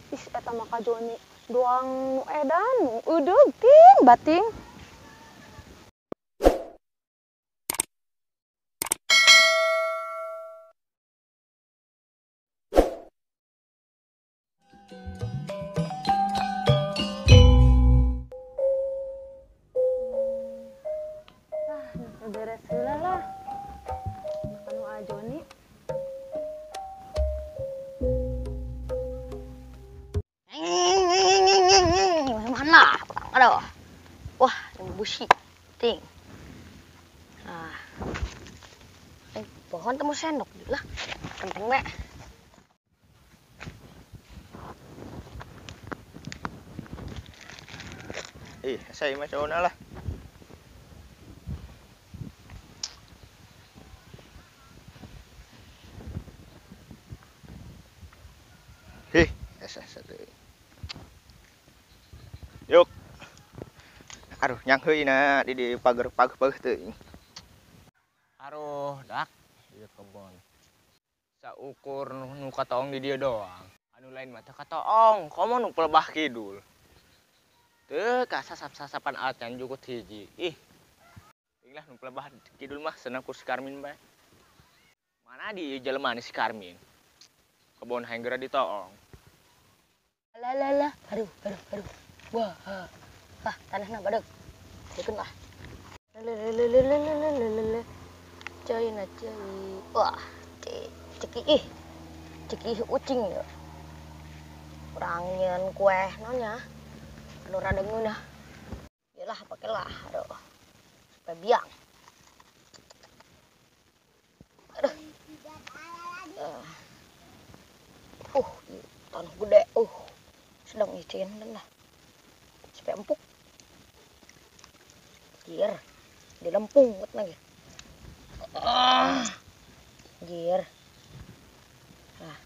Ih, eta mah ka Joni doang nu edan, nu eudeug ting bating. Ah, beres heula lah. Makan nu Joni. Mana? Aduh. Wah, ini busi. Ting. Nah. Pohon temu sendok lah. Kenteng we. Ih, saya mah cowona lah. Hih, esa teh. Yuk. Aduh, nyangheui na di pagar pageuh teuing. Aduh, dak ieu kebon. Saukur nu katoong di dieu doang. Anu lain mah teu katoong, komo nu pelebah kidul. Teu kasasap-sasapan acan jukut hiji. Ih. Lah nu pelebah kidul mah senang ku si Karmin bae. Mana di jelema si Karmin? Kebon hayang geura ditoong. Lah lah lah, aduh aduh aduh. Wah, ah, tanahna badeug. Dikeun lah. Lelelelelelelelele. Cai na cai. Wah, ceki ih. Ceki ih ucing ya. Urang nyeun kueh naonnya. Anu rada ngeunah. Yalah pakelah, aduh. Supaya biang. Aduh. Tanah gede. Sedang icin lah. Supaya empuk. Jir, dilempung buat lagi. Jir. Nah,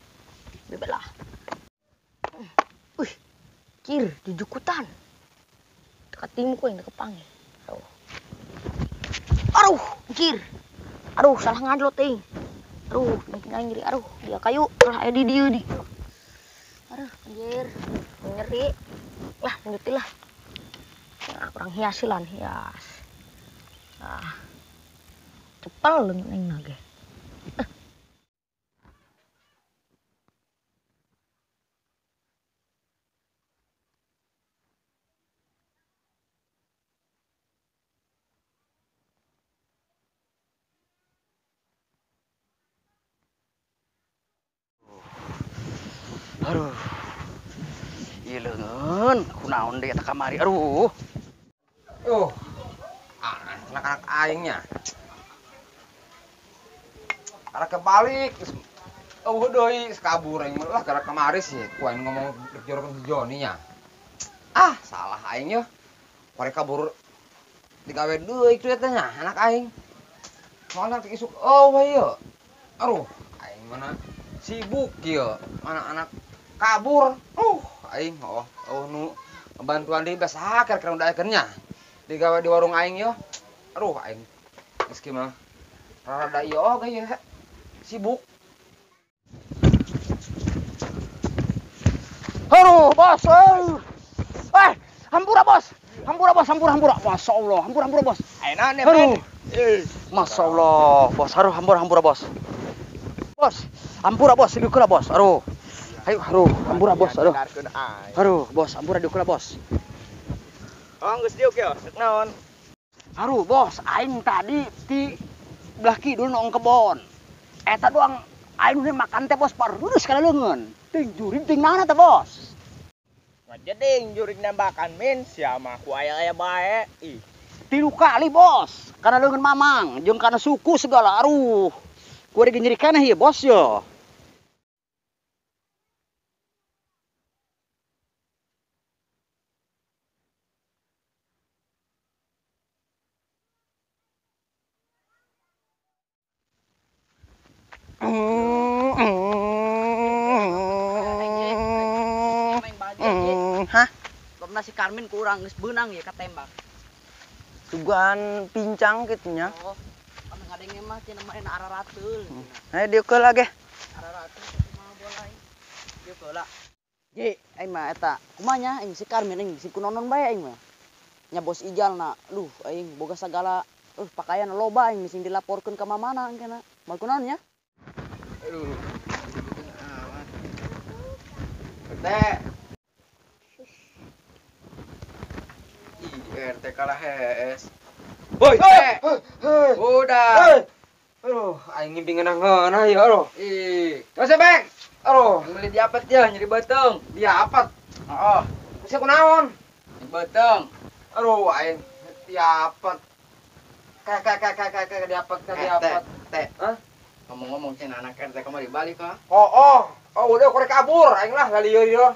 bebek lah. Wih, jir, dijukutan. Dekat timu kok yang dikepang ya. Aduh. Aduh, jir. Aduh, salah ngadlot ting. Aduh, penting nyeri. Aduh, dia kayu. Lah, di dieu di. Aduh, anjir. Nyeri. Lah, lanjutin lah. Nah, kurang hiasilan, hias. Nah, cepel neng nage. Aduh. Ieu leungeun, kunaon deui eta kamari. Aduh. Anak-anak aingnya. Karena kebalik, deui kabur aing lah karena kamari sih. Ku aing ngomong rek jorokeun si Joni nya. Ah, salah aing ye. Kore kabur digawe deui kitu eta nya anak aing. Soalna teh isuk eueuh ieu. Aduh, aing mana sibuk ieu, anak-anak kabur. Aing nu bantuan deui basa keur udah nya. Digawe di warung aing yo. Aduh aing meski mah rada ieu oge ye sibuk. Aduh, bos. Hampura bos. Hampura bos, hampura hampura. Masya Allah, hampura hampura bos. Aduh. Masya Allah, bos. Aduh, hampura hampura bos. Bos, hampura bos, diukula bos. Aduh. Ayo, aduh, hampura bos, aduh. Aduh, bos, hampura diukula bos. Oh, geus diuk yo, rek naon? Aduh, bos, aing tadi di belah kidul noong kebon. Eta doang aing nu makan teh bos parurus kana leungeun. Ting jurig ting naon eta bos? Ngajeding jurig nembakan min sia mah ku aya-aya bae. Ih, 3 kali bos, kana leungeun mamang jeung kana suku segala. Aduh. Ku rek nyeri kana ieu bos yo. Hah? Lomna si Karmin kurang geus beunang ya katembak. Sugan pincang kitu nya. Oh, anu ngadenge mah cenah mah enak ararateul. Hayo dieu keula ge. Ararateul kumaha bola. Dieu keula. Ji, aing mah eta kumaha nya aing si Karmin aing si kunonon bae aing mah. Nya bos Ijal na, duh aing boga sagala pakaian loba aing sing dilaporkeun ka mamana engkena. Moal kunaon nya? Aduh. Teh. Ih, RT kalah hees. Woi, teh. Udah. Aduh, aing ngimpi ngeunah-ngeunah ya, aduh. Ih, geus bek. Aduh, meuli diapet ya, nyeri beuteung. Diapet. Heeh. Geus kunaon? Nyeri beuteung. Aduh, aing diapet. Kayak diapet, diapet. Teh. Hah? Ngomong-ngomong cenah anak RT kamari balik ah. Oh, udah korek kabur aing lah lalieur ieu.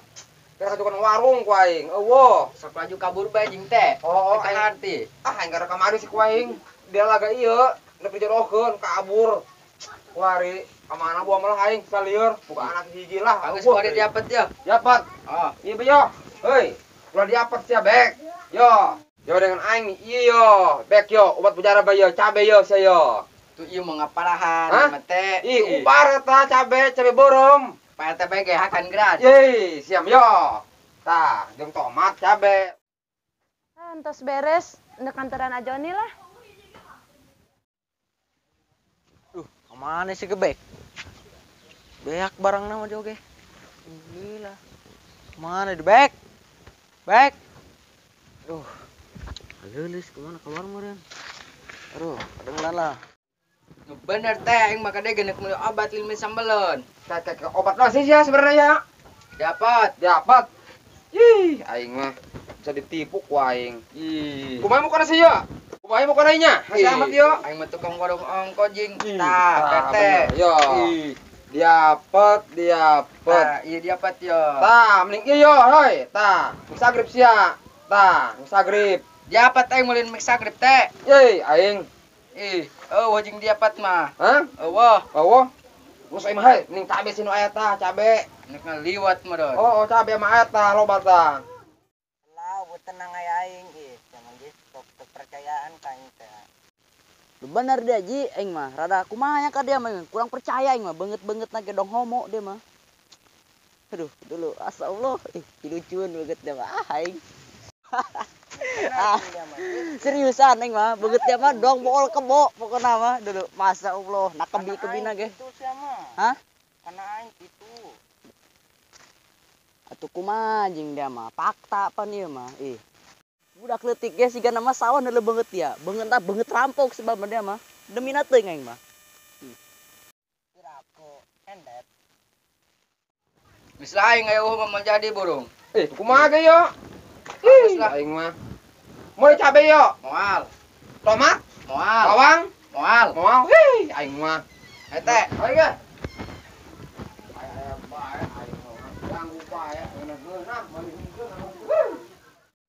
Kira kajukan warung ku aing. Eueuh, sok laju kabur bae jeung teh. Oh, aing ngarti. Ah, aing gara kamari si ku aing. Dia laga ieu, nepi jodohkeun kabur. Wari, ka mana buah malah aing salieur, buka anak hiji lah. Geus kuari diapet ya. Diapet. Oh, ieu yo. Heuy, ulah diapet sia bek. Yo, yo dengan aing ieu yo, bek yo, obat bujara bae yo, cabe yo sia yo. Tuh ieu mah ngaparahan mah teh. Ih, upar eta cabe, cabe beureum. Pak RT BG hakan geran. Yeay, siam yo. Tah, jeung tomat cabe. Entos beres, ndek kantoran Ajoni lah. Duh, kemana sih gebek? Beak barang nama dia oge. Gila. Mana di bek? Bek. Duh. Leulis kemana keluar meureun? Aduh, kedengeran lah. Bener teh, aing mah kade genek meuli obat ilmi sambelon. Kayak obat nasi ya sebenarnya. Dapat. Ih, aing mah bisa ditipu ku aing. Ih. Kumaha mukana sih ya? Kumaha mukana nya? Masih amat yo. Aing mah tukang warung ongko jeung. Tah, RT. Yo. Diapet. Tah, ieu diapet yo. Tah, mending ieu yo, hoi. Tah, mixagrip sia. Tah, mixagrip. Diapet aing meulin mixagrip teh. Yeay, aing. Ih, eueuh jeung diapat mah. Hah? Eueuh. Eueuh. Geus aing mah heuy, mending cabe sinu aya tah, cabe. Nek ngaliwat mah don. Oh, cabe mah aya tah loba tah. Lah, tenang aya aing ih, jangan geus sok kepercayaan ka aing teh. Bener dia Ji, aing mah rada kumaha nya ka dia mah kurang percaya aing mah beungeut-beungeut na ge dong homo dia mah. Aduh, dulu astagfirullah, ih lucuan beungeut dia mah ah aing. Ah, seriusan aing mah beungeut dia mah dong bool kebo pokona mah dulu masa Allah nak kebi-kebina ge. Hah? Kana aing kitu. Atuh kumaha jeung dia mah fakta pan ieu mah ih. Budak leutik ge sigana mah sawah neuleuh beungeut dia. Beungeut tah beungeut rampok sebab dia mah. Demina teuing aing mah. Piraku endep. Geus lain aya eueuh mah jadi burung. Eh, kumaha ge yo? Ih, aing mah. Mau cabe yo? Moal. Tomat? Moal. Bawang? Moal. Moal. Hei, aing mah. Hete. Aing ge. Aya bae aing mah. Ganggu bae ngeunah-ngeunah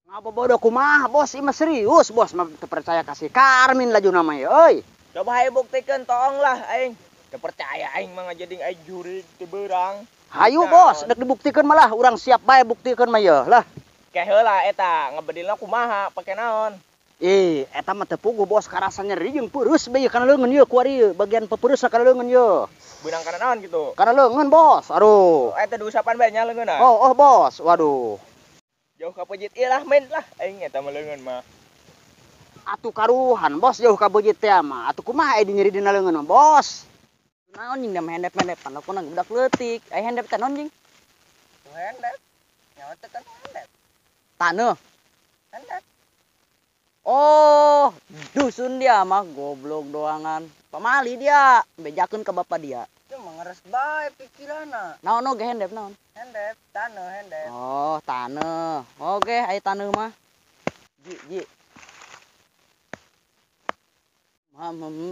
Ngapa bodoh kumaha bos, ieu mah serius bos, mah teu percaya kasih Karmin laju nama ye euy. Coba hayu buktikeun toong lah aing. Teu percaya aing mah ngajading aing jurig teu beurang. Hayu bos, dek dibuktikeun malah urang siap bae buktikeun mah ye lah. Ke heula eta ngebedilna kumaha pake naon? Ih, eta mah teu puguh bos, karasa nyeri jeung peureus bae kana leungeun ieu kuari ieu, bagian pepeureusna kana leungeun ieu. Beunang kana naon kitu? Kana leungeun bos, aduh. Oh, eta diusapan bae nya leungeunna. Oh, bos, waduh. Jauh ka peujeut ieu lah men lah aing eta mah leungeun mah. Atuh karuhan bos jauh ka peujeut teh mah. Atuh kumaha aya nyeri dina leungeun mah bos? Naon jeung da mah hendep-hendep pan lamun budak leutik. Aya hendep teh naon jeung? Hendep. Nyawa teh kan hendep. Taneuh. Hendep. Oh, dusun dia mah goblok doangan. Pamali dia, bejakeun ke bapak dia. Itu mengeres bae pikiranna. Naon oge hendep naon? Hendep, taneuh hendep. Oh, taneuh. Oke, aya taneuh mah. Ji, ji.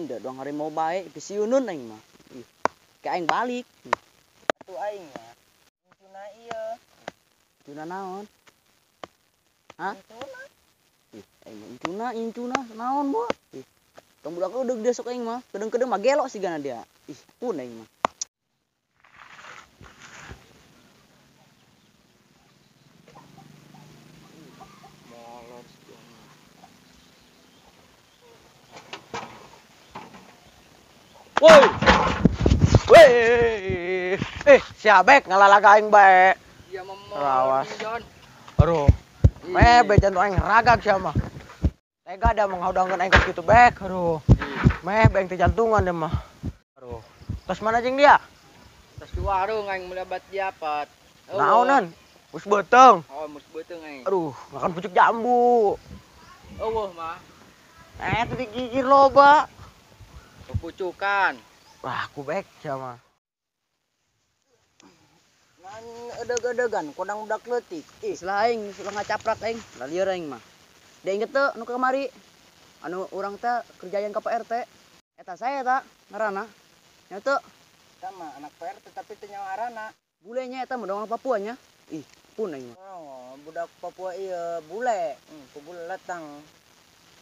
Da doang harimau bae pisiunun aing mah. Ih, ke aing balik. Atuh aing mah. Incuna ieu. Incuna naon? Hah? Incuna. Ih, aing mah incuna naon boh? Ih, tong budak udeug dia sok aing mah. Kedeung-kedeung mah gelok sigana dia. Ih, pun aing mah. Woi. Weh. Eh, si Abek ngalalaga aing bae. Iya Rawas. Aduh. Meh jantung aing ragag sia mah. Tega dia menghaudangkeun aing kitu bek. Aduh. Meh beng teh jantungan dia mah. Aduh. Tos mana jeung dia? Tos di warung aing melebat diapat. Naonan? Mus beuteung. Oh, mus beuteung aing. Aduh, makan pucuk jambu. Eueuh mah. Teh digigir loba. Pucukan. Wah, aku bek sia mah. Nan edeg-edegan kodang budak leutik. Ih, salah aing, salah ngacaprak aing. Lah lieur aing mah. Dia inget teu nu kamari. Anu urang teh kerjaan ka Pak RT. Eta saya ta ngaranna. Nya teu. Sama anak Pak RT tapi teu nyawa ngaranna. Bule nya eta mah dong Papua nya. Ih, pun aing mah. Oh, budak Papua ieu bule. Bule letang.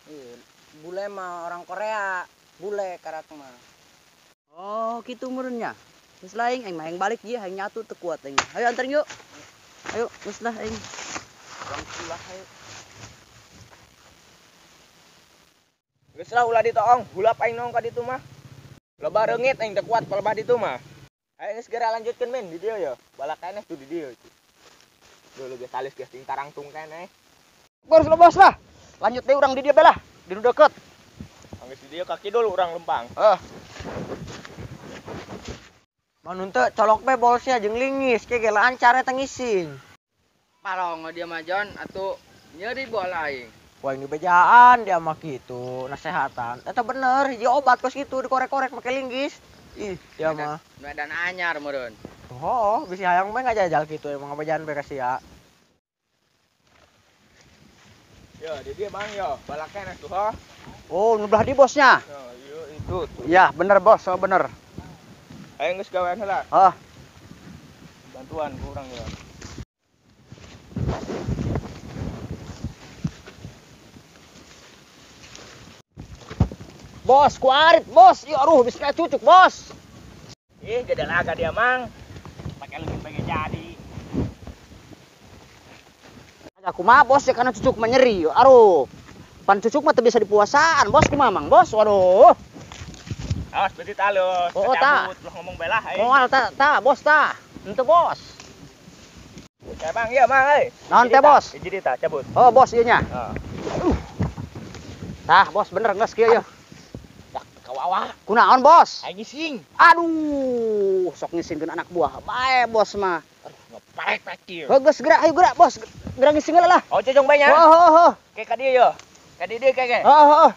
Ih, bule mah orang Korea. Bule karak mah. Oh, kitu meureun nya. Geus lah aing, aing mah hayang balik ieu, hayang nyatu teu kuat aing. Ayo anterin yuk. Ayo, geus lah aing. Urang pulang ayo. Geus lah ulah ditoong, hulap aing nong ka ditu mah. Loba reungit aing teu kuat palebah ditu mah. Ayo geus segera lanjutkeun men di dieu ya. Balak keneh tuh di dieu. Dulu geus alis geus ting tarangtung keneh. Bos lo bos lah. Lanjut deui urang di dieu bae lah. Di nu deket. Anggeus di dieu ka kidul urang lempang. Heuh. Manun teu colok bae bolsnya jeung lingis ke ge lancar eta ngising. Palong dia mah Jon atuh nyeri bola aing. Wah ini bejaan dia mah kitu nasehatan. Eta bener hiji obat kos kitu dikorek-korek make linggis. Ih, dia mah. Nu edan anyar meureun. Oh, bisi hayang bae ngajajal kitu emang ngabejaan bae ka sia. Yo, di dieu Bang yo, balak keneh tuh ho. Oh, nu belah di bosnya. Yo, ieu itu tuh. Ya, bener bos, oh bener. Ayo geus gawean heula. Heeh. Bantuan ku urang ya. Bos, ku arit, bos. Ih, aduh, bisa kayak cucuk, bos. Ih, gede laga dia, Mang. Pakai leungit bae jadi. Aku mah bos ya karena cucuk mah nyeri. Aduh. Pan cucuk mah teu bisa dipuasaan, bos kumaha, Mang, bos. Waduh. Awas beutit alus. Oh, ta. Ulah ngomong bae lah aing. Moal ta, ta, bos ta. Henteu, bos. Ya, Bang, ieu, Mang euy. Naon teh, bos? Hiji deui tah, cabut. Oh, bos ieu nya. Heeh. Tah, bos bener geus kieu yeuh. Kawawa. Kunaon, bos? Aing ngising. Aduh, sok ngisingkeun anak buah. Bae, bos mah. Aduh, ngeparek-parek ieu. Heuh, geus geura, ayo geura, bos. Geura ngising heula lah. Oh, cojong bae nya. Oh, oh, oh. Ke ka dieu yo. Ka dieu deui ke. Oh, oh, oh.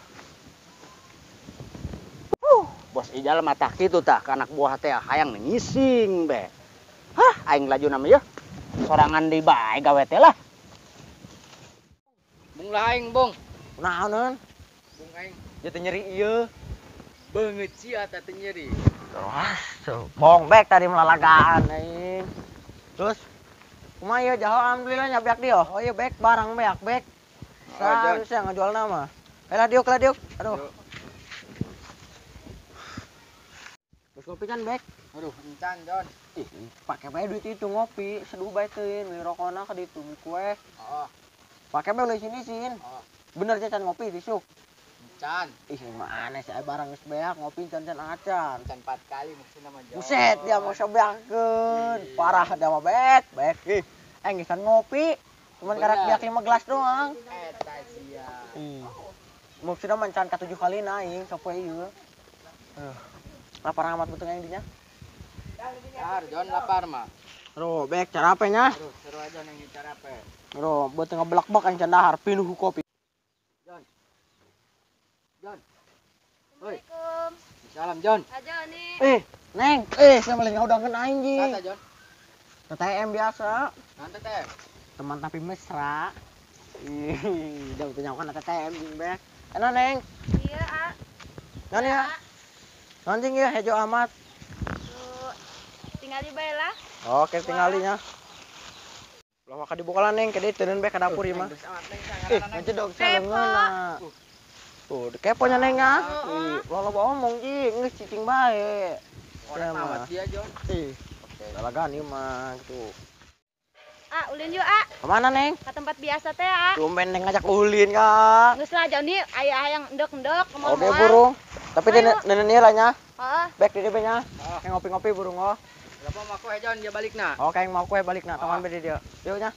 Bos Ijal mah tah kitu tah ka anak buah teh hayang ngising be. Hah, aing laju nama yeuh. Sorangan deui bae gawe teh lah. Bung lah aing, Bung. Kunaon? Bung aing. Ieu teh nyeri ieu. Beungeut sia teh nyeri. Wah, bohong bek tadi melalagaan aing. Terus kumaha ieu jaho alhamdulillah nya beak dia. Oh ieu bek barang beak bek. Saha ngajual nama. Eh lah diuk lah diuk. Aduh. Terus ngopi kan bek? Aduh, encan Jon. Ih, pake bae duit itu ngopi, seduh bae teuin, beli rokona ka ditu, beli kue. Heeh. Pake bae ulah isin-isin. Heeh. Bener can ngopi tisuk. Encan. Ih, mana sih barang geus beak ngopi can-can acan. Encan 4 kali maksudna mah Jon. Buset, dia mau sebeakeun. Parah dia mah bek, bek. Ih, geus ngopi. Cuman karak beak 5 gelas doang. Eta sia. Ih. Maksudna mah encan ka 7 kali aing sapoe ieu. Lapar amat betul yang dinya. Tar, Jon lapar mah. Aduh, bek cara apa nya? Aduh, seru aja neng cara apa. Aduh, buat ngebelak-bak yang dahar pinuh kopi. Jon. Jon. Hoi. Assalamualaikum. Salam, Jon. Aja nih. Eh, Neng, saya malah ngaudangkeun aing ji. Tata, Jon. TTM biasa. Naon TTM? Teman tapi mesra. Ih, udah punya TTM jeung bek. Enak, Neng. Iya, A. Naon ya? Anjing ya hejo amat. Tuh, tinggali bae lah. Oke, tinggalinya. Lah maka dibuka lah Neng, ke dieu teuneun bae ka dapur ieu mah. Ih, ngecedok sia leungeunna. Tuh, kepo nya Neng ah. Ih, loba omong ji, geus cicing bae. Orang amat dia, Jon. Ih, lalagan ieu mah gitu. Ah, ulin yuk, ah. Kemana, Neng? Ke tempat biasa teh, ah. Tumben Neng ngajak ulin, Kak. Geus lah, Joni, aya hayang endek-endek ke Oke, burung. Tapi nenek lah nya. Heeh. Baik di DP nya. Kayak ngopi-ngopi burung oh. Lah mau kue Jon dia balikna. Oh, kayak mau kue balikna, teman bedi dia. Yuk nya.